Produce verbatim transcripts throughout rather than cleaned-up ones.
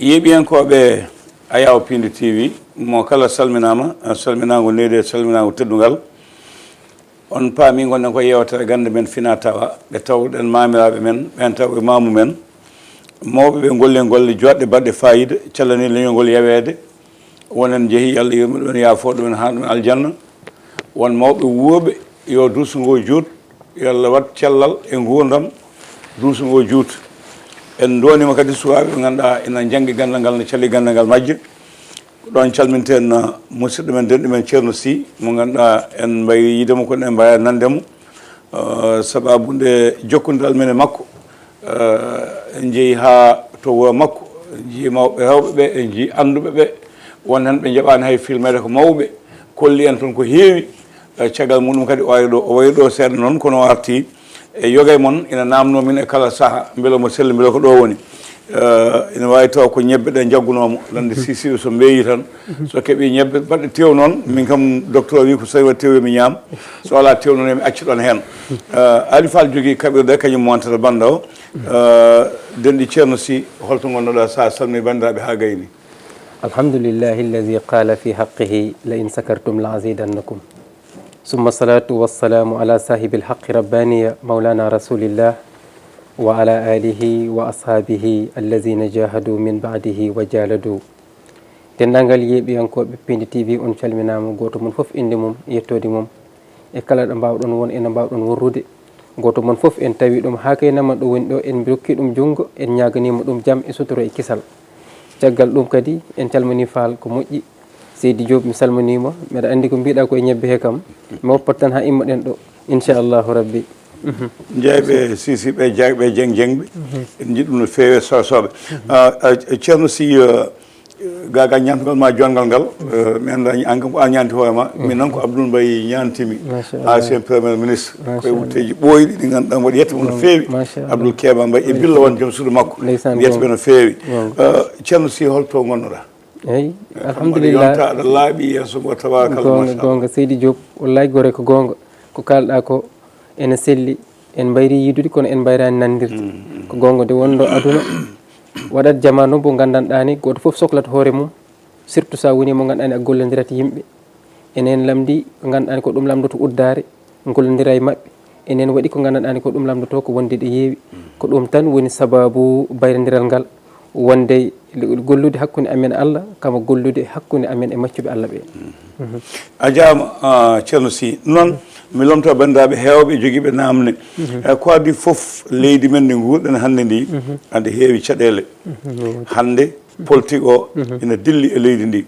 Yeeɓiyankooɓe Ayaw Piindi T V, mo kala salminaama, salminaango neyde, salminaango teddungal. On paami ngonɗen ko yewtere gannde men fina tawa, ɓe tawɗen maamiraaɓe men, ɓen taw e maamu men. Mawɓe ɓe ngolli golle joɗɗe baɗɗe fayida, callani leñol ngol yaweede. Wonen jehi, Yalla yurmo ɗumen, yaafo ɗumen, haa ɗumen aljanna. Won mawɓe wuuɓe, yo duuso ngo juut, yo Allah waɗ cellal e nguurndam, duuso ngo juut. En ndoonima kadi suwaaɓe ɓe ngannduɗaa ina njanngi ganndal ngal, no calli ganndal ngal majje. Ko ɗoon calminten, uh, musidɗo men, denɗo men Ceerno Sy, mo ngannduɗaa en mbayri yiide mo, kono en mbayaa nande mo. Uh, sababu nde jokkondiral men e makko, uh, en njehi haa to wuro makko, en njii mawɓe rewɓe ɓe, en njii annduɓe ɓe, won heen ɓe njaɓaani hay filmeede ko mawɓe, kolli en toon ko heewi. Uh, caggal muɗum kadi o ari ɗo, o wayi ɗo seeɗa noon, kono o arti e yoga e mon, ina naamnoo min e kala saha, mbele mo selli, mbele ko ɗo woni. Uh, ina waawi taw ko ñebbe ɗe njaggunoo mo, lande sisiɓe so mbeeyi tan, so keɓi ñebbe baɗɗe tew noon, min kam docteur wi ko so tawi waɗi tew yo mi ñaam, so alaa tew noon yo mi accu ɗoon heen. Uh, Ali Fall jogii kaɓirɗe, kañum montata bannda o. Uh, denɗi Ceerno Sy, holto ngonnoɗaa so a salmini banndiraaɓe haa gayni? الحمد لله الذي قال في حقه لئن شكرتم لأزيدنكم. ثم الصلاة والسلام على صاحب الحق رباني مولانا رسول الله وعلى آله وأصحابه الذين جاهدوا من بعده وجالدوا. Denndaangal yeeɓiyankooɓe Piindi T V, on calminaama, gooto mon fof innde mum, yettoode mum, e kala ɗo mbaawɗon won, ena mbaawɗon worrude. Gooto mon fof en tawi ɗum haa kaynama ɗo woni ɗo, en rokki ɗum junngo, en ñaaganiima ɗum jam e sutura e kisal. Caggal ɗum kadi, en calminii Faal ko moƴƴi. Seydi Diop, mi salminiima. Mbeɗa anndi ko mbiɗa ko e ñebbe he kam, mi woppat tan haa immoɗen ɗo, inchallahu rabbi. Jeyɓe Sisi ɓe, jeyɓe Jeng Jeng ɓe, en njiɗ ɗum no feewi e Soosooɓe. Ah, ah, Ceerno Sy, ah, gaagaa ñaamtugol ma jonngal ngal, ah, mi anndaa an kam ko an ñaanti hoore ma, min noon ko Abdoul Mbaye ñaantimi, Machallah. Ancien Premier Ministre, koye Machallah. wutteeji ɓooyɗi ɗi ngannduɗaa mboɗo yetta mo no feewi. Machallah. Abdoul Keeba Mbaye e Billo Wan joom suudu makko, Ndeysaan, mi yetta ɓe no feewi. Goonga. Ah, Ceerno Sy, holto ngonnoɗaa? Eyi, Mbaɗa alhamdulillah. Yonta aɗa laaɓi yeeso ngo, tabarakallah, Goonga, machallah. Goonga, Seydi Diop, wallahi gore ko goonga. Ko kaalɗaa ko ene selli, en mbayri yiidude kono en mbayraani nanndirde. Ko goonga de, wonɗo aduna waɗat jamaanu mo nganndanɗaa ni, gooto fof soklata hoore mum, surtout so a woni mo ngannduɗaa ni a gollondirat e yimɓe. Enen lamndi ko ngannduɗaa ni ko ɗum lamndoto uddaare, gollondira e maɓɓe. Enen waɗi ko nganndanɗaa ni ko ɗum lamndotoo ko wonde ɗe heewi. Ko ɗum tan woni sabaabu bayrondiral ngal, wonde gollude hakkunde amen e Allah, kama gollude hakkunde amen e maccuɓe Allah ɓe. A jaaraama, ah, Ceerno Sy. Noon, mi lomto banndiraaɓe heewɓe jogiiɓe naamne. Eh, ko adii fof, leydi men ndi nguurɗen hannde ndi, ande heewi caɗeele. Hannde, politique o ina dilli e leydi ndi.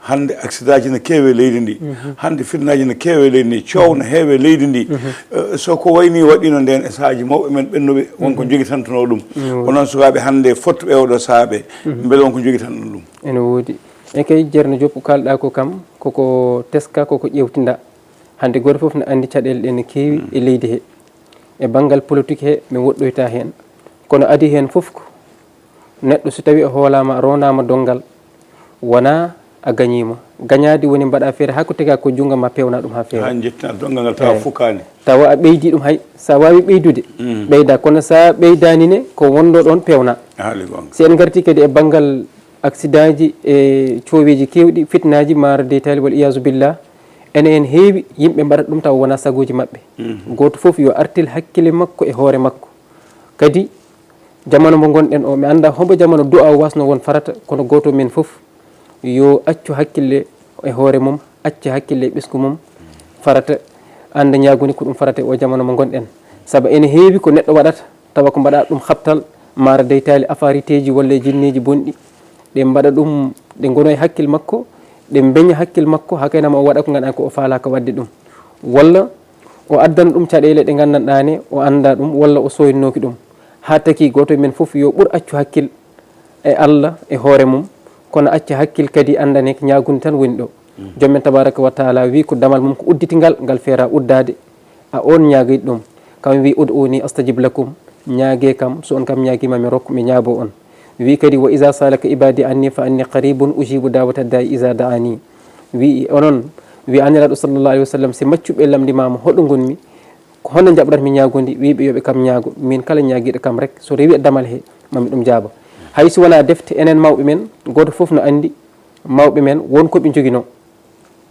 Hannde, accident ji ina keewi e leydi ndi. Hannde, fitnaaji ina keewi e leydi ndi. Coow ina heewi e leydi ndi. Eh, so ko wayi ni waɗiino ndeen e sahaaji mawɓe men ɓennuɓe, won ko jogitantonoo ɗum. Onon sukaaɓe hannde fottuɓe e oɗo sahaa ɓe, mbele won ko jogitanɗon ɗum? Ene woodi. E kay, Ceerno Diop, ko kaalɗaa ko kam, koko teska, koko ƴeewtinda. Hannde gooto fof ne anndi caɗeele ɗe ne keewi e leydi he. E banngal politique he, mi woɗɗoyta heen. Kono adii heen fof ko neɗɗo so tawi a hoolaama, a roonaama donngal, wonaa a gañiima. Gañaade woni mbaɗa feere haa ko tega ko junngo ma peewna ɗum haa feewa. Haa njettina donngal ngal tawa fukkaani. Tawa a ɓeydi ɗum hay, so a waawi ɓeydude, ɓeyda. Kono so a ɓeydaani ne, ko wonɗo ɗoon peewna. A haali goonga. Si en ngartii kadi e banngal accident ji e cooweeji keewɗi, fitnaaji, maara deytaali, wal iyaazu billah, ene heen heewi yimɓe mbaɗata ɗum tawa wonaa sagooji maɓɓe. Gooto fof yo artir hakkille makko e hoore makko. Kadi, jamaanu mo ngonɗen o, mi anndaa hombo jamaanu du'a o wasno won farata, kono gooto men fof yo accu hakkille e hoore mum, acca hakkille e ɓesngu mum. Farata, annda ñaagunde ko ɗum farata e o jamaanu mo ngonɗen. Sabu ene heewi ko neɗɗo waɗata, tawa ko mbaɗa ɗum xabtal, maara deytaali, afariteeji walla e jinneeji bonɗi. Ɗe mbaɗa ɗum, ɗe ngono e hakkil makko, ɗe mbeña hakkil makko, haa kayna ma o waɗa ko ngannduɗaa ko o faalaaka waɗde ɗum. Walla o addana ɗum caɗeele ɗe nganndanɗaa ne o anndaa ɗum, walla o sooynooki ɗum. Haa taki gooto e men fof yo ɓur accu hakkil e Allah e hoore mum, kono acca hakkil kadi annda ne ko ñaagunde tan woni ɗo. Joom men tabaaraka wa taala wii ko damal mum ko udditingal, ngal feera uddaade. A on ñaagayɗo ɗum. Kam wii, "Ud'uuni astajib lakum." Ñaagee kam, so on kam ñaagiima mi rokku, mi ñaabo on. Wii kadi, "Wa iza sa'alaka ibadi anni fa anni qaribun ujibu da'wata da'i iza da'ani." Wii onon, wii Nulaaɗo sallallahu alayhi wa sallam, si maccuɓe lamndimaama hoɗo ngonmi, ko honno njaɓratmi ñaagundi? Wii ɓe yo ɓe kam ñaago. Min kala ñaagiiɗo kam rek, so rewi e damal he, mami ɗum jaaba. Hay so wonaa defte, enen mawɓe men, gooto fof no anndi mawɓe men won ko ɓe njoginoo.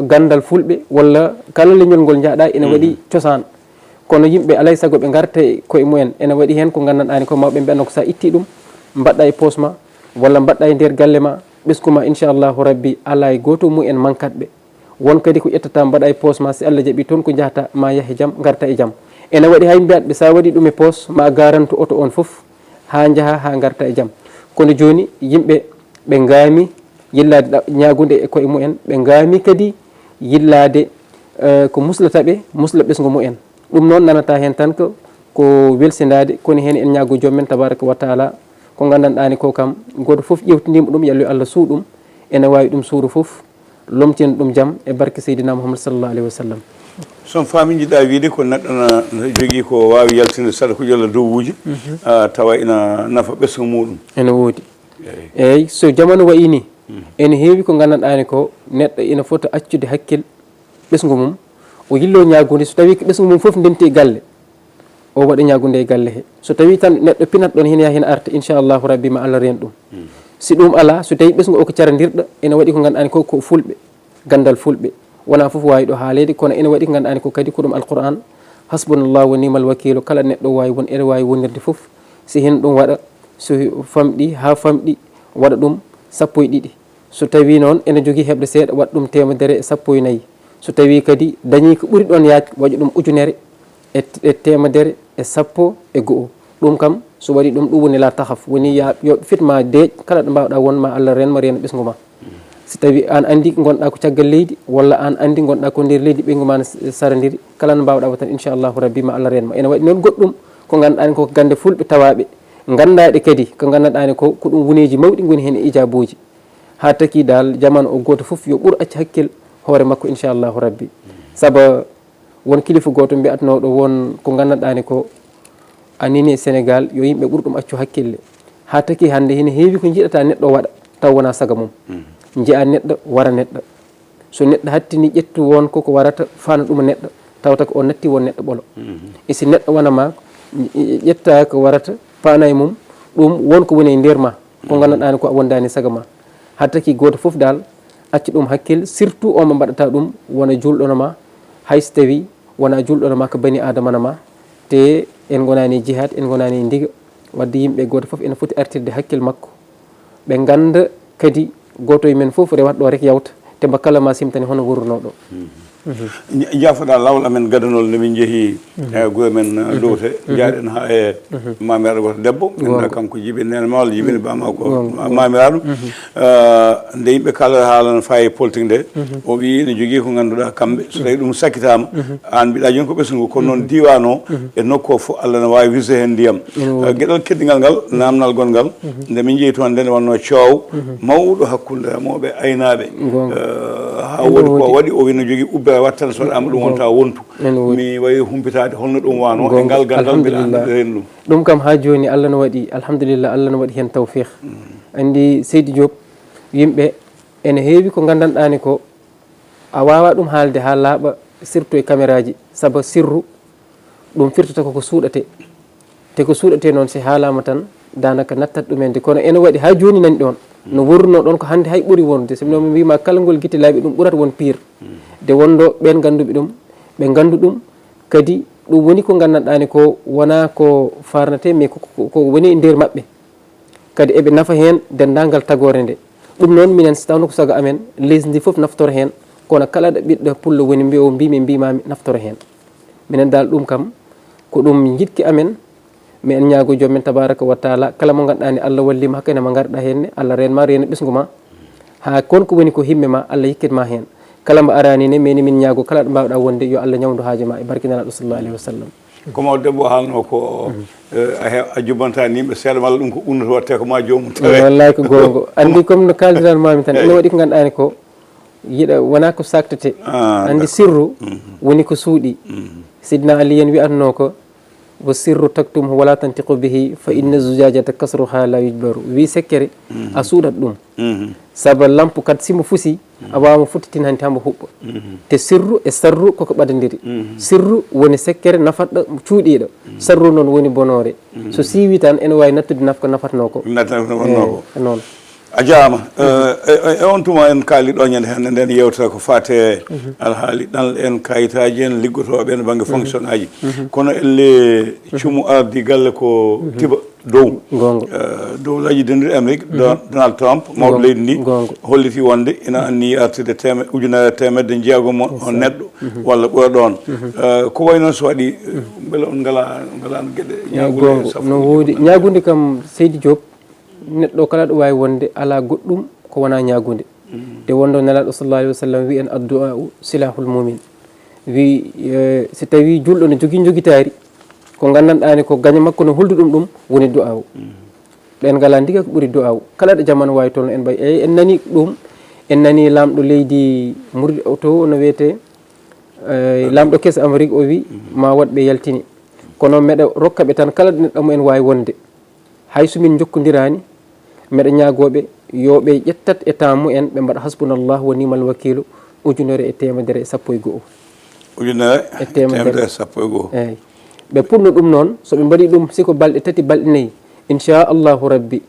Ganndal fulɓe walla kala leñol ngol njahɗaa ina waɗi cosaan. Kono yimɓe alaa e sago ɓe ngarta e koye mumen. Ena waɗi heen ko nganndanɗaa ni ko mawɓe mbiyanoo ko so a ittii ɗum, mbaɗɗaa e poos ma walla mbaɗɗaa e nder galle ma, ɓesngu ma, inchallahu rabbi, alaa e gooto mumen mankat ɓe. Won kadi ko ƴettata mbaɗa e poos ma, si Allah jaɓi toon ko njahata ma yah e jam, ngarta e jam. Ene waɗi hay mbiyatɓe sa waɗi ɗum e poos ma garantu oto on fof ha njaha ha ngarta e jam. Kono joni yimɓe ɓe ngaami yillade ɗa-, ñaagude e koye mumen, ɓe ngaami kadi yillade, eh, ko muslata ɓe, musla ɓesngu mumen. Ɗum noon nanata heen tan ko, ko welsindaade, kono heen en ñaago joom men tabaraka wa taala, ko nganndanɗaa ni ko kam, gooto fof ƴeewtiniima ɗum, yallo yo Allah suuɗum, ene waawi ɗum suuɗo fof, lomtina ɗum jam e barke Seydina Muhammad sallallahu alaihi wa sallam. So mi faami, njiɗɗaa wiyde ko neɗɗo na, na jogii ko waawi yaltinde sadakuuji walla duwawuuji, ah, tawa ina nafa ɓesngu muuɗum. Ene woodi. Eey. Eey, so jamanu wayi ni, ene heewi ko nganndanɗaa ni ko neɗɗo ina fota accude hakkil ɓesngu mum, o yillo ñaagude, so tawii ko ɓesngu mum fof ndenti e galle, o waɗa ñaagunde e galle he. So tawii tan neɗɗo pinat ɗoon hina yaha hina arta, inchallahu rabbi ma Allah reen ɗum. Si ɗum alaa, so tawii ɓesngu o ko carandirɗo, ene waɗi ko nganndanɗaa ni ko, ko fulɓe, ganndal fulɓe. Wonaa fof waawi ɗo haaleede, kono ene waɗi ko nganndanɗaa ni ko kadi ko ɗum Alquran, hasbunallahu wa ni'mal wakiilu, kala neɗɗo waawi won, ene waawi wonirde fof. Si hino ɗum waɗa, so famɗi haa famɗi, waɗa ɗum sappo e ɗiɗi. So tawii noon ene jogii heɓde seeɗa, waɗa ɗum teemedere e sappo e nayi. So tawii kadi dañii ko ɓuri ɗoon yaaj, waɗa ɗum ujunere e, e teemedere e sappo e go'o. Ɗum kam, so waɗii ɗum, ɗum woni laa taxaf. Woni ya, yo fit ma deeƴ, kala ɗo mbaawɗaa won ma Allah reen ma, reena ɓesngu ma. Si tawii aan anndi ngonɗaa ko caggal leydi, walla aan anndi ngonɗaa ko nder leydi, ɓesngu ma ne sarandiri, kala no mbaawɗaa waɗ tan, inchallahu rabbi ma Allah reen ma. Ene waɗi noon goɗɗum ko nganndanɗaa ni ko gannde fulɓe tawaaɓe, ganndaaɗe kadi ko nganndanɗaa ni ko, ko ɗum wuneeji mawɗi ngoni heen e ijaabuuji. Haa taki dal jamanu o gooto fof yo ɓur acca hakkil hoore makko, inchallahu rabbi. Saba won kilifa gooto mbiyatnooɗo won ko nganndanɗaa ni ko a nini e Senegal yo yimɓe ɓur ɗum accu hakkille. Haa taki hannde hino heewi ko njiɗata neɗɗo waɗa taw wonaa saga mum. Njiya neɗɗo wara neɗɗo. So neɗɗo hattini ƴettu won ko ko warata faana ɗum neɗɗo, tawta ko o natti won neɗɗo ɓolo. E si neɗɗo wona ma, ƴetta ko warata faana e mum, ɗum won ko woni e nder ma, ko nganndanɗaa ni ko a wondaani saga ma. Haa taki gooto fof dal, accu ɗum hakkil, surtout on mo mbaɗata ɗum wona juulɗo no ma, hay so tawii wonaa juulɗo no ma, ko bani aadama no ma. Te en ngonaani e jihaad, en ngonaani e ndiga. Waɗde yimɓe gooto fof ene foti artirde hakkil makko. Ɓe ngannda kadi gooto e men fof rewata ɗo rek yawta, te mbo kala ma simtani hono wurrunoo ɗo. Nja-, njaafoɗaa laawol amen gadanol nde min njehi, eh, gure men, eh, Lowte, njaaɗen haa e maamiraaɗo gooto debbo, ngannduɗaa kanko jibini neene ma walla jibini baama ko ma-, maamiraaɗo. Eh, nde yimɓe kaalata haala no faayi e politique nde, o wii ene jogii ko ngannduɗaa kamɓe, so tawii ɗum sakkitaama, aan mbiɗa jooni ko ɓesngu, kono noon diiwaan o e nokku o fof Allah ne waawi wirde heen ndiyam. Eh, geɗal keddigal ngal, naamnal gonngal, nde min njehi toon nde, nde wonnoo coow mawɗo hakkunde remooɓe e aynaaɓe. Eh, haa woodi ko waɗi, o wii no jogii ubbere waɗ tan, so waɗaama ɗum wonta wontu. Mi wayi humpitaade holno ɗum waanoo e ngal ganndal mbiɗa annda reen ɗum. Ɗum kam haa jooni Allah no waɗi, alhamdulillah, Allah no waɗi heen tawfiq. Anndi Seydi Diop, yimɓe ene heewi ko nganndanɗaa ni ko a waawaa ɗum haalde haa laaɓa, surtout e caméra ji, saba sirru ɗum firtata ko ko suuɗatee. Te ko suuɗatee noon, si haalaama tan, daanaka nattat ɗumen de. Kono ene waɗi haa jooni nani ɗoon. No wurrunoo ɗoon ko hannde hay ɓuri wonde. Sabu noon mi mbiima kala ngol gite laaɓi ɗum ɓurata won pire. De wonɗo ɓeen ngannduɓe ɗum, ɓe nganndu ɗum, kadi ɗum woni ko nganndanɗaa ni ko wonaa ko faarnatee, mais ko, ko, ko woni e nder maɓɓe. Kadi eɓe nafa heen denndaangal tagoore nde. Ɗum noon minen so tawnoo ko sago amen, leydi ndi fof naftoro heen, kono kala ɗo ɓiɗɗo pullo woni mbiyo mbiimi mbiimaami naftoro heen. Minen dal ɗum kam ko ɗum njiɗki amen, mi en ñaago joom men tabaraka wa taala, kala mo ngannduɗaa ni Allah walliima hakkene ma ngarɗa heen ne, Allah reen ma reena ɓesngu ma. Haa kon ko woni ko himme ma, Allah yikket ma heen. Kala mbo araani ne, meni min ñaago kala ɗo mbaawɗaa wonde, yo Allah ñawndu haaje ma e barke Nelaaɗo sallallahu alayhi wa sallam. Ko mawɗo debbo haalnoo ko, eh, a he-, a jubbantaani yimɓe seeɗa, malla ɗum ko ɓurnoto waɗte ko ma joomum tawe. Wallahi ko goonga. Anndi comme no kaaldiran maami tan, ene waɗi ko ngannduɗaa ni ko yiɗa, wonaa ko saaktetee. Anndi sirru woni ko suuɗi. Sidna Ali en wiyatnoo ko, Wa sirru taktumhu wala tantiqu bihi fa inna zujajata kasruha la yujbaru. Wi sekkere, a suuɗat ɗum. Saba lampu kad simo fusi, a waawama futtitin hanti hamo huɓɓa. Te sirru e sarru koko ɓadandiri. Sirru woni sekkere nafatɗo cuuɗiiɗo. Sarru noon woni bonoore. So siiwi tan ene waawi nattude nafka nafatnoo ko. Nattude nafnoo ko. Noon. A jaama. Eh, e, e, e on tuma en kaali ɗo ñande hannde nden yewtere ko faate alhaali ɗanle en, kayitaaji en, liggotooɓe en bannge fonction aji. Kono elle cumu ardi galle ko tiba dow. Goonga. Eh, dow laaji denduɗi Amérique, Donald Trump, mawɗo leydi ndi, holliti wonde ina anni artude teme-, ujunere temedde jeegom o neɗɗo, walla ɓura ɗoon. Eh, ko wayi noon so waɗi, eh, mbele on ngala, ngala geɗe ñaagude? Goonga. No woodi. Ñaagude kam, Seydi Diop, neɗɗo kala ɗo waawi wonde, alaa goɗɗum ko wonaa ñaagude. Nde wonno Nelaaɗo sallallahu alaihi wasallam wi en, "Addu'a'u silahul mu'min." Wi, eh, si tawi julɗo no jogii njogitaari, ko nganndanɗaa ni ko gaño makko no huldu ɗum, ɗum woni du'aawu. Ɓen ngalaa ndiga ko ɓuri du'aawu. Kala ɗo jamanu waawi tolno en mbayi, eyi, en nani ɗum, en nani laamɗo leydi Murdi o to no wiyetee, eh, laamɗo keso Amérique o wi, ma waɗ ɓe yaltini. Kono meɗa rokka ɓe tan kala ɗo neɗɗo mo en waawi wonde. Hay so min njokkondiraani, meɗa ñaagoo ɓe yo ɓe ƴettat e temps mumen, ɓe mbaɗa hasbunallahu wa ni'mal wakiilu ujunere e teemedere e sappo e go'o. Ujunere e teemedere e sappo e go'o. Eey. Ɓe puɗno ɗum noon, so ɓe mbaɗii ɗum, si ko balɗe tati, balɗe nayi, inchallahu rabbi,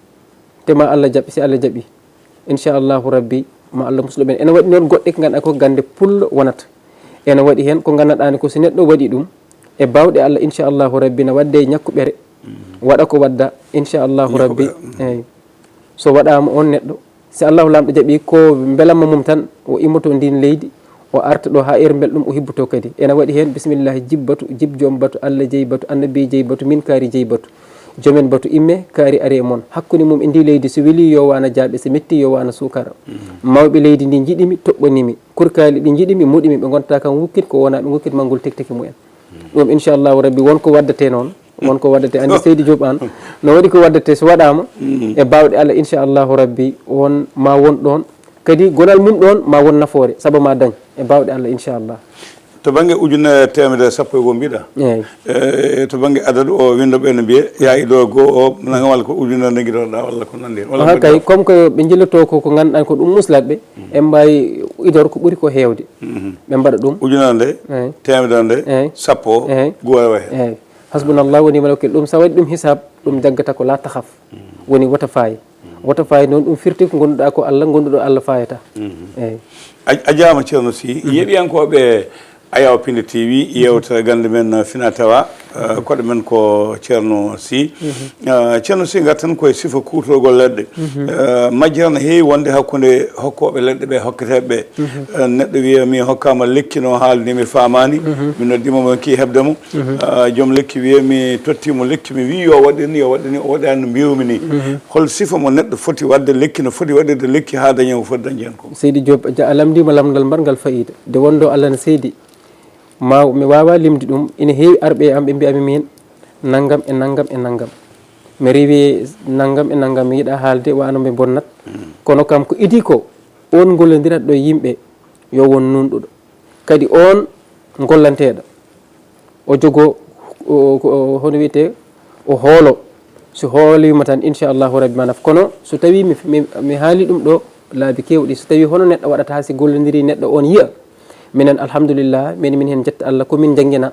te ma Allah jaɓ, si Allah jaɓii. Inchallahu rabbi, ma Allah muslu ɓen. Ene waɗi noon goɗɗe ko ngannduɗaa ko gannde pullo wonata. Ene waɗi heen ko nganndanɗaa ni ko si neɗɗo waɗi ɗum, e baawɗe Allah, inchallahu rabbi, na waɗde ñakkuɓere, waɗa ko waɗda, inchallahu rabbi. Eey. So waɗaama on neɗɗo, si Allahu Laamɗo jaɓii ko mbelamma mum tan, o immoto ndin leydi, o arta ɗo haa heure mbel ɗum, o hibboto kadi. Ene waɗi heen, bisimillahi, jib batu, jib joom batu, Allah jeyi batu, annabi jeyi batu, min kaari jeyi batu. Joomen batu imme, kaari ari e mon. Hakkunde mum e ndi leydi, so weli yo waana jaaɓe, so metti yo waana suukara. Mawɓe leydi ndi njiɗimi, toɓɓonimi. Kurkaali ɗi njiɗimi, muɗimi, ɓe ngonta kam wukkit, ko wona ɓe ngukkit manngol tekteke mumen. Ɗum inchallahu rabbi won ko waddate noon, won ko waddate. Anndi Seydi Diop aan, no waɗi ko waddate so waɗaama e baawɗe Allah inchallahu rabbi, won ma won ɗoon. Kadi gonal mum ɗoon ma won nafoore, sabu ma dañ e baawɗe Allah inchallah. To bannge ujunere teemedere sappo e goo mbiɗa? Eey. Eh, to bannge adadu o winndo ɓe no mbiye, ya idor goo o nangam walla ko ujunere nde ngiɗoɗaa walla ko nanndi heen. Walla aha kay, comme que ɓe njilloto ko, ko ngannduɗaa ko ɗum muslat ɓe, en mbaawi idor ko ɓuri ko heewde. Ɓe mbaɗa ɗum. Ujunere nde, eey, teemedere nde, eey, sappo, eey, goo rewa heen. Eey. Hasbunallah wa ni'mal wakil. Ɗum so waɗi ɗum hisab, ɗum jaggata ko la takhaf. Woni wota faaye. Wota faaye noon, ɗum firti ko ngonnduɗaa ko Allah, ngonnduɗo Allah faayata. Eey. A, a jaama Ceerno Sy. Yeɗiyankooɓe Ayaw Pinde T V, yewtere gannde men, uh, fina tawa, uh, koɗo men ko Ceerno Sy. Uh, Ceerno Sy, ngarten koye sifa kuutorgol leɗɗe. Uh, majjere no heewi wonde hakkunde hokkooɓe leɗɗe ɓe, hokketeeɓe ɓe. Uh, neɗɗo wiya mi hokkaama lekki no haalni mi faamaani. Mi noddima mo ki heɓde mo. Uh, joom lekki wiya mi totti mo lekki, mi wi yo waɗir ni, yo waɗir ni, o waɗaani no mbiwmi ni. Hol sifa mo neɗɗo foti waɗde lekki, no foti waɗirde lekki haa daña ko foti dañde heen ko? Seydi Diop, ja-, a lamndiima lamndal mbarngal faayiida. Nde wonno Allah no seedi, ma mi waawa limde ɗum, ina heewi arɓe e am ɓe mbiya mi miin, nanngam e nanngam e nanngam. Mi rewi nanngam e nanngam, mi yiɗa haalde, wano mi bonnat. Kono kam ko idii ko, oon ngollondirat ɗo yimɓe, yo won nuunɗuɗo. Kadi oon ngollanteeɗo, o jogoo, o, o, o, hono wiyetee, o hoolo. So hooliima tan, inchallahu rabbi ma naf. Kono so tawii mi, mi, mi haali ɗum ɗo laabi keewɗi, so tawii hono neɗɗo waɗata si gollondiri neɗɗo on yiya, minen alhamdulillah, min, min heen njetta Allah, ko min njanngina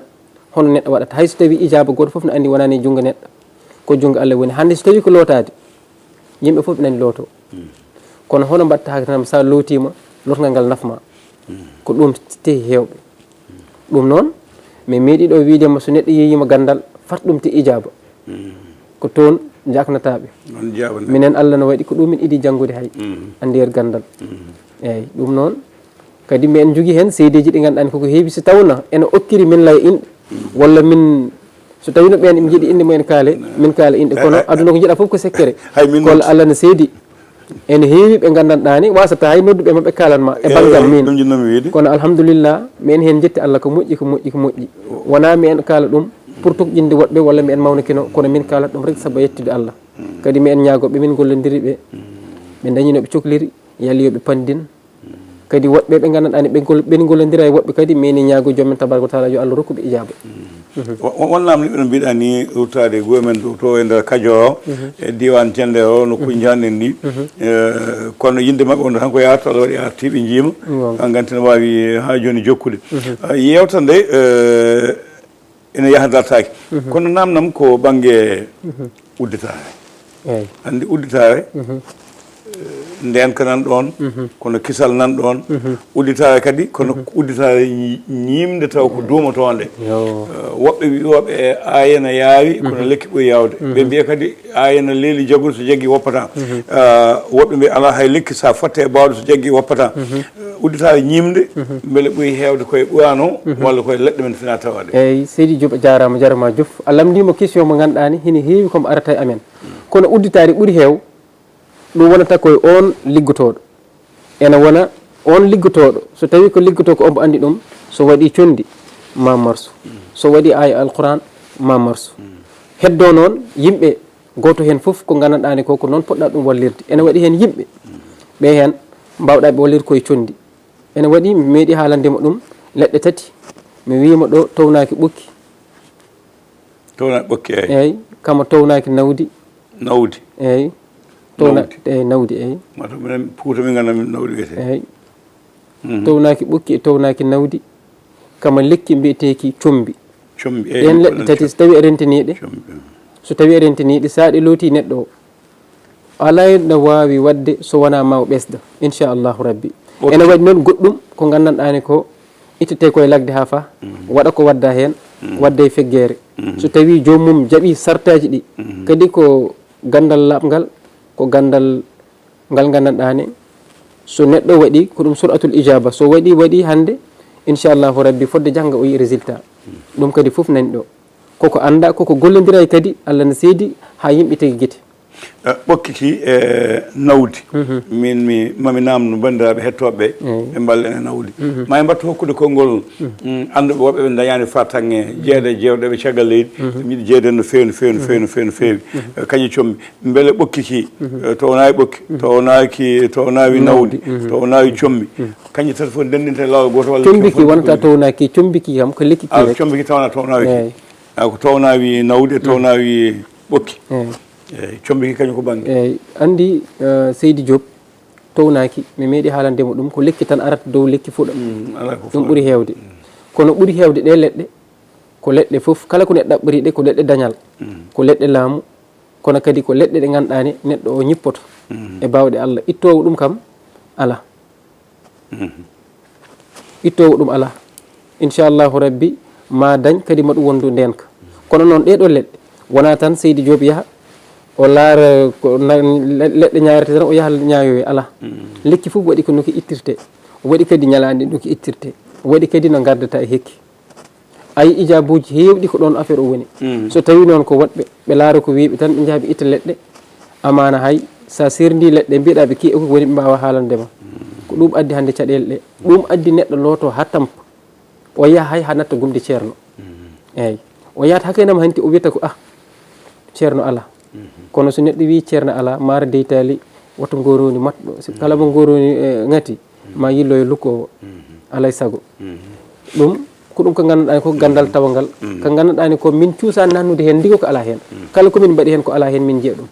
hono neɗɗo waɗata. Hay so tawii ijaaba gooto fof no anndi wonaani e junngo neɗɗo, ko junngo Allah woni. Hannde so tawii ko lootaade, yimɓe fof ina anndi looto. Kono hono mbaɗta haka tan, so a lootiima, lootngal ngal nafma? Ko ɗum tehi heewɓe. Ɗum noon, mi meeɗi ɗo wiide ma, so neɗɗo yeeyiima ganndal, fat ɗum te ijaaba. Ko toon njaknataaɓe. Minen Allah no waɗi ko ɗum min idi janngude hay, e nder ganndal. Eey, ɗum noon, kadi men njogii heen seedeeji ɗi ngannduɗaa koko heewi, so tawno ene okkiri min laya inɗe, walla min, so tawino ɓeen ɓe njiɗi inɗe mumen kaale, min kaala inɗe. Kono aduna ko njiɗa fof ko sekkere. Hay min kol Allah no seedi. Ene heewi ɓe nganndanɗaa ni, wasata hay nodduɓe maɓɓe kaalan ma e banngam min. Ɗum jinnoomi wiide. Kono alhamdulillah, men heen njetti Allah ko moƴƴi, ko moƴƴi, ko moƴƴi. Wonaa men kaala ɗum pour toƴƴinde woɗɓe walla men mawnakino, kono min kaalat ɗum rek sabu yettude Allah. Kadi men ñaagooɓe, min ngollondiri ɓe. Ɓe ndañi no ɓe cokliri, yalla yo ɓe panndin. Kadi woɓɓe ɓe nganndanɗaa ne ɓe ngol-, ɓe ngollondira e woɓɓe kadi, meni ñaago joom men tabaraka wa taala yo Allah rokku ɓe ijaaba. Won namni ɓe no mbiɗa ni ruttaade goo men ɗo to e nder Kajoor o, e diiwaan Janndeer o, nokkuuji njanɗen ɗi. Eh, kono yinde maɓɓe wonde tan ko yaarta Allah waɗi arti ɓe njiima. An ganti no waawi haa jooni jokkude. Ah, yeewta nde, eh, ene yaha dartaaki. Kono namnam ko bannge udditaare. Anndi udditaare, eh, ndeenka nan ɗoon, kono kisal nan ɗoon. Udditaare kadi, kono udditaare ñi-, ñiimde taw ko duumotoonde. Eh, woɓɓe wiyooɓe e aayana yaawi, kono lekki ɓuri yaawde. Ɓe mbiya kadi aayana leeli jaggude so jaggi woppataa. Eh, woɓɓe mbiya alaa hay lekki so a fotte e baawɗo so jaggi woppataa. Eh, udditaare ñiimde, mbele ɓuri heewde koye Quraan o, walla koye leɗɗe men fina tawaade. Eeyi, Seydi Diop, a jaaraama, jaaraama Diouf. A lamndiima question mo ngannduɗaa ni, hino heewi ko mo arata e amen. Kono udditaare ɓuri heew, ɗum wonata koye oon liggotooɗo. Ene wona oon liggotooɗo, so tawii ko liggotoo ko omo anndi ɗum, so waɗii conndi, ma marsu. So waɗii aaya Alquraan, ma marsu. Heddoo noon, yimɓe gooto heen fof ko nganndanɗaa ne ko, ko noon poɗɗaa ɗum wallirde. Ene waɗi heen yimɓe, ɓe heen mbaawɗaa ɓe wallirde koye conndi. Ene waɗi, mi meeɗi haalande mo ɗum, leɗɗe tati. Mi wii mo ɗo townaaki ɓokki. Townaaki ɓokki, eeyi. Eeyi, kama townaaki nawdi. Nawdi. Eeyi. Towna-, nawdi. Eeyi, nawdi, eeyi. Mata minen Fuuta min nganndaa min nawdi wiyetee. Eeyi. Townaaki ɓokki e townaaki nawdi, kama lekki mbiyeteeki combi. Combi, eeyi. Ɗeen leɗɗe tati, so tawii a rentiniiɗe, combi, so tawii a rentiniiɗe, so a ɗe lootii neɗɗo o, alaa no waawi waɗde so wonaa ma o ɓesda, inchallahu rabbi. Ene waɗi noon goɗɗum ko nganndanɗaa ne ko ittetee koye lagde haa faa, waɗa ko waɗdaa heen, waɗda e feggere. So tawii joom mum jaɓii sartaaji ɗi, kadi ko ganndal laaɓngal, ko ganndal ngal nganndanɗaa ne, so neɗɗo waɗi, ko ɗum suratul ijaba. So waɗi, waɗi hannde, inchallahu rabbi, fodde jannga o yi'i résultat. Ɗum kadi fof nani ɗo. Koko annda, koko gollondira e kadi, Allah ne seedi haa yimɓe tagi gite. Eh, ɓokki ki, eh, nawdi. Min mi, mami namno banndiraaɓe hettooɓe ɓe, ɓe mballa en e nawdi. Ma en mbattu hokkude konngol, mm, annduɓe woɓɓe ɓe ndañaani fartaŋŋe jeeɗe jeewɗe ɓe caggal leydi. Ɓe mbiɗi jeeɗe no feewi, no feewi, no feewi, no feewi, no feewi. Eh, kañum combi. Mbele ɓokki ki, eh, townaaki ɓokki, townaaki, townaaki nawdi, townaaki combi. Kañum tati fof ndenndinta e laawol gooto walla combi ki wonata townaaki, combi ki kam ko lekki ki. Ah, rek. Combi ki tawana townaaki. Eeyi. Ah, ko townaaki nawdi, townaaki ɓokki. Eeyi. Eeyi, combi ki kañum ko bannge. Eeyi, anndi, eh, Seydi Diop, townaaki, mi meeɗi haalande mo ɗum, ko lekki tan arata dow lekki fuɗa. Mm, alaa ko ɗum ɓuri heewde. Kono ɓuri heewde ɗee leɗɗe, ko leɗɗe fof, kala ko neɗɗo ɗaɓɓiri ɗe, ko leɗɗe dañal, ko leɗɗe laamu, kono kadi ko leɗɗe ɗe ngannduɗaa ne neɗɗo o ñippoto e baawɗe Allah. Ittoowo ɗum kam alaa. Ittoowo ɗum alaa. Inchallahu rabbi, ma dañ kadi ma ɗum wondu ndeenka. Kono noon ɗee ɗoo leɗɗe, wonaa tan Seydi Diop yaha, o laara ko na-, le-, leɗɗe ñaawirte tan, o yaha ñaawoya, alaa. Lekki fof waɗi ko no ki ittirte, waɗi kadi ñalaande no ki ittirte, waɗi kadi no ngardata e hekki. Ayi, ijaabuuji heewɗi ko ɗoon affaire o woni. So tawii noon ko woɗɓe, ɓe laara ko weeɓi tan, ɓe njaha ɓe itta leɗɗe, amaana hay so a serndii leɗɗe, mbiɗa ɓe kii e ko woni, ɓe mbaawa haalande ma. Ko ɗum addi hannde caɗeele ɗe. Ɗum addi neɗɗo looto haa tampa. O yaha hay haa natta gumde ceerno. Eeyi. O yahata haa keenam hanti, o wiyata ko, ah, ceerno alaa. Kono so neɗɗo wii ceerno alaa, maara deytaali, woto ngoroni matɗo. Si kala mo ngoroni, eh, ŋati, ma yillo e lukko o, alay sago. Ɗum, ko ɗum ko ngannduɗaa ko ganndal tawangal. Ko ngannduɗaa ko min cuusa nannude heen, ndigo ko alaa heen. Kala ko min mbaɗi heen ko alaa heen, min njiya ɗum.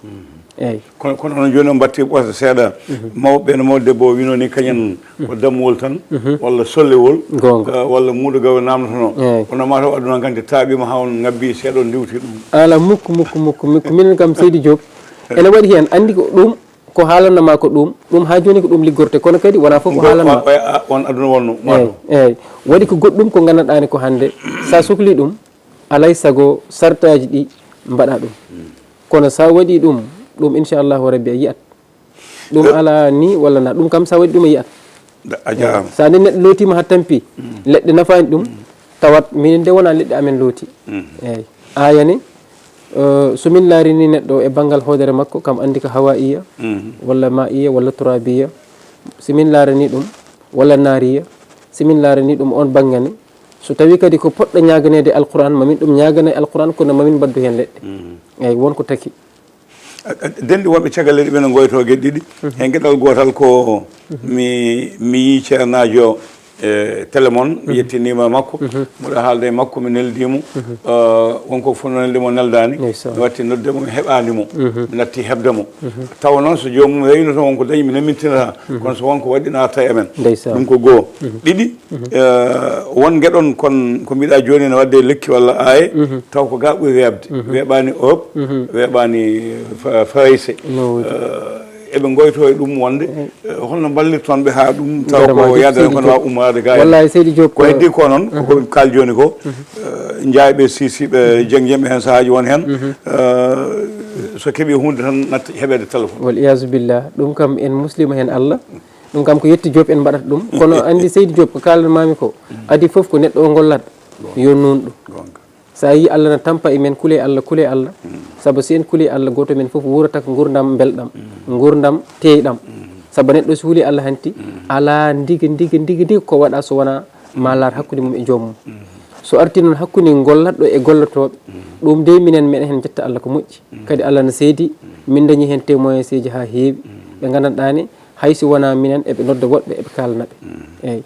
Eeyi. Kono, kono onon jooni on mbaɗti ɓooyata seeɗa. Mawɓe no mawɗo debbo o wino ni, kañum ko dammuwol tan, walla sollewol, goonga, eh, walla muudo gawe namdotono. Eeyi. Kono mataw aduna nganndi taaɓiima haa on ngabbi seeɗa, on ndiwti ɗum. Alaa, mukku, mukku, mukku, mukku. Minen kam, Seydi Diop, ene waɗi heen, anndi ko ɗum, ko haalanno ma ko ɗum, ɗum haa jooni ko ɗum liggorte, kono kadi wonaa fof ko haalanno ma. Wa-, wa-, on aduna wonno, eeyi, mataw. Eeyi. Waɗi ko goɗɗum ko ngannduɗaa ne ko hannde, so a sokli ɗum, alay sago sartaaji ɗi mbaɗa ɗum. Kono so a waɗi ɗum, ɗum inchallahu rabbi a yiyat. Ɗum alaa ni walla na, ɗum kam so a waɗi ɗum a yiyat. A jaaraama. Eeyi. So a nde neɗɗo lootiima haa tampi, leɗɗe nafaani ɗum, tawat minen nde wonaa leɗɗe amen looti. Eeyi. Aaya ne, eh, so min laarini neɗɗo e banngal hoodere makko, kam anndi ko hawaiya, walla maiya, walla turabiya. So min laarani ɗum, walla naariya, so min laarani ɗum oon bannge ne, so tawii kadi ko poɗɗo ñaaganeede Alquraan, ma min ɗum ñaagana e Alquraan, kono ma min mbaɗdu heen leɗɗe. Eeyi, won ko taki. A- a- denɗi wonɓe caggal leydi ɓe no ngoyto geɗe ɗiɗi. Heen geɗal gootal ko mi mi yii ceernaajo e télé mon, mi yettinima e makko, mboɗo haalda e makko, mi neldimo. Eh, wonko fof no neldi mo, neldaani. Ndeysaan. Mi watti nodde mo, mi heɓaani mo. Mi natti heɓde mo. Tawa noon so joomum reyno toon, wonko dañi, mi nemmintinata. Kono so wonko waɗi, naata e men. Ndeysaan. Ɗum ko goo. Ɗiɗi, eh, won geɗon kon ko mbiɗa jooni ne waɗde e lekki walla aaye, taw ko ga ɓuri weeɓde. Weeɓaani Europe, weeɓaani Fa- Farayse. No woodi. Eh, eɓe ngoyto e ɗum wonde, eh, holno mballirton ɓe haa ɗum taw ko yaadani kono waawa ummoraade ga e wallahi, seydi Diop, ko heddi ko noon, ko ko kaal jooni ko, eh, njaayɓe sisiɓe jeng jeng ɓe heen sahaaji won heen, eh, so keɓi huunde tan natta heɓeede téléphone. Wal iyaazu billah, ɗum kam en muslima heen Allah. Ɗum kam ko yetti Diop en mbaɗata ɗum. Kono anndi seydi Diop ko kaalanmaami ko, adi fof ko neɗɗo o ngollat, yo nuun ɗum. Goonga. So a yii Allah na tampa e men, kule Allah, kule Allah. Sabu si en kuli Allah, gooto men fof wuurata ko nguurndam mbelɗam, nguurndam teeyɗam. Sabu neɗɗo so huli Allah hanti, alaa ndiga, ndiga, ndiga, ndiga ko waɗa so wonaa ma laar hakkunde mum e joomum. So arti noon hakkunde gollatɗo e gollotooɓe, ɗum de minen meɗen heen njetta Allah ko moƴƴi. Kadi Allah na seedi, min dañi heen témoignageeji haa heewi. Ɓe nganndanɗaa ne, hay si wonaa minen, eɓe nodda woɗɓe, eɓe kaalana ɓe. Eeyi.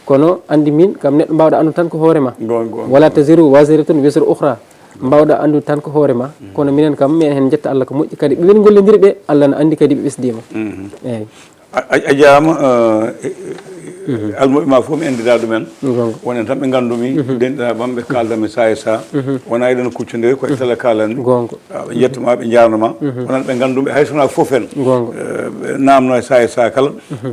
Kono anndi min kam neɗɗo mbaawɗa anndu tan ko hoore ma. Goonga, goonga. Wala taziru waziratun wizra ukhra. Mbaawɗa anndu tan ko hoore ma. Kono minen kam, minen heen njetta Allah ko moƴƴi. Kadi ɓe min ngollondiri ɓe, Allah na anndi kadi ɓe ɓesdiima. Eeyi. A- a- a jaama, eh, eh, almuɓe ma fof mi anndida ɗumen. Goonga. Wonen tan ɓe nganndumi, denɗiraaɓe am ɓe kaalda mi saa e saa. Wona eɗen kuccondiri, koye télé kaalanmi. Goonga. Ah, ɓe njettuma, ɓe njaarnoma. Wonan ɓe nganndumi, hay so wonaa fof en. Goonga. Eh, ɓe naamno e saa e saa kala. Eh,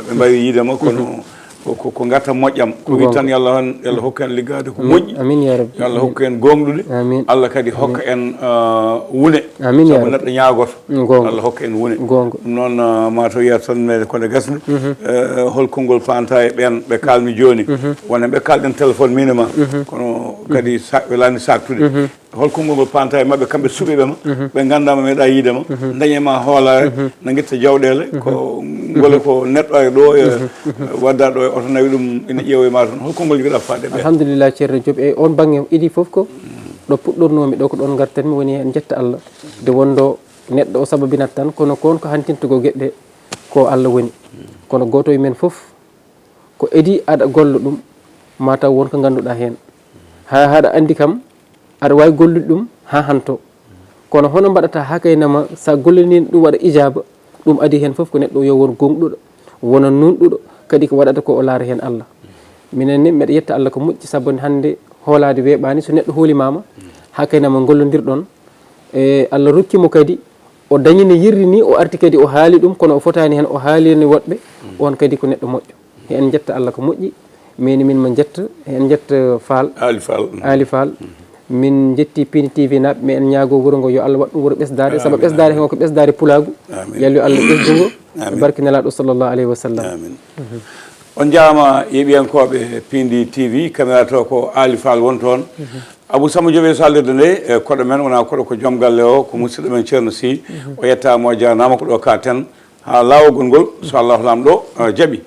ɓe mbawi yiide ma, kono ko- ko ko ngartam moƴƴam. Ko wi tan, yo Allah on, yo Allah hokku en liggaade ko moƴƴi. Amin ya rabbi. Yo Allah hokku en goongɗude. Amin. Allah kadi hokka en, ah, wune. Amin ya rabbi. Sabu neɗɗo ñaagoto. Goonga. Allah hokka en wune. Goonga. Ɗum noon, ah, ma taw yiyata tan meɗe kono gasde. Eh, hol konngol paanta e ɓeen ɓe kaalmi jooni? Wona ɓe kaalɗen téléphone min e ma. Kono kadi sa- welaani saaktude. Hol konngol ngol paanta e maɓɓe, kamɓe suɓiiɓe ma, ɓe nganndaa ma, meeɗa yiide ma, dañe ma hoolaare, na ngetta jawɗeele, ko ngole ko neɗɗo e ɗo, e wadda ɗo e oto nawi ɗum, ina ƴeewa e ma toon. Hol konngol njiɗɗa faade ɓe? Alhamdulillah, Ceerno Diop, e on baŋnge idi fof ko ɗo puɗɗornoomi ɗo, ko ɗoon ngartanmi, woni heen njetta Allah. Nde wonndo neɗɗo o sababinat tan, kono ko on ko hantintugol geɗe ɗe, ko Allah woni. Kono gooto e men fof, ko edi aɗa golla ɗum, ma taw won ko ngannduɗaa heen. Haa haɗa anndi kam, aɗa waawi gollude ɗum haa hanto. Kono hono mbaɗata haa kay nama, so a gollaniino ɗum waɗa ijaaba, ɗum adi heen fof ko neɗɗo yo won gooŋɗuɗo, wona nuunɗuɗo, kadi ko waɗata ko o laara heen Allah. Minen ne, mbeɗa yetta Allah ko moƴƴi, sabu hannde hoolaade weeɓaani, so neɗɗo hoolimaama, haa kay nama ngollondirɗon, e Allah rokki mo kadi, o dañi no yirri ni, o arti kadi o haali ɗum, kono o fotaani heen, o haalani woɗɓe, on kadi ko neɗɗo moƴƴo. He en njetta Allah ko moƴƴi, meni min mo njetta, he en njetta Faal. Ali Faal. Ali Faal. Min njetti Pindi T V naaɓe, mi en ñaago wuro ngo yo Allah waɗ ɗum wuro ɓesdaade, sabu ɓesdaade heen ko ɓesdaade pulaagu. Amin. Yallu Allah ɓesdu ngo, barke Nelaaɗo sallallahu alayhi wa sallam. Amin. On njaama yeeɓiyankooɓe Pindi T V, caméra to ko Ali Faal won toon. Abou Samba Diop e sallirde nde, e koɗo men, wona koɗo ko joom galle o, ko musidɗo men Ceerno Sy. O yettaama, o jaaraama, ko ɗo kaaten haa laawol ngol, so Allahu Laamɗo, eh, jaɓi.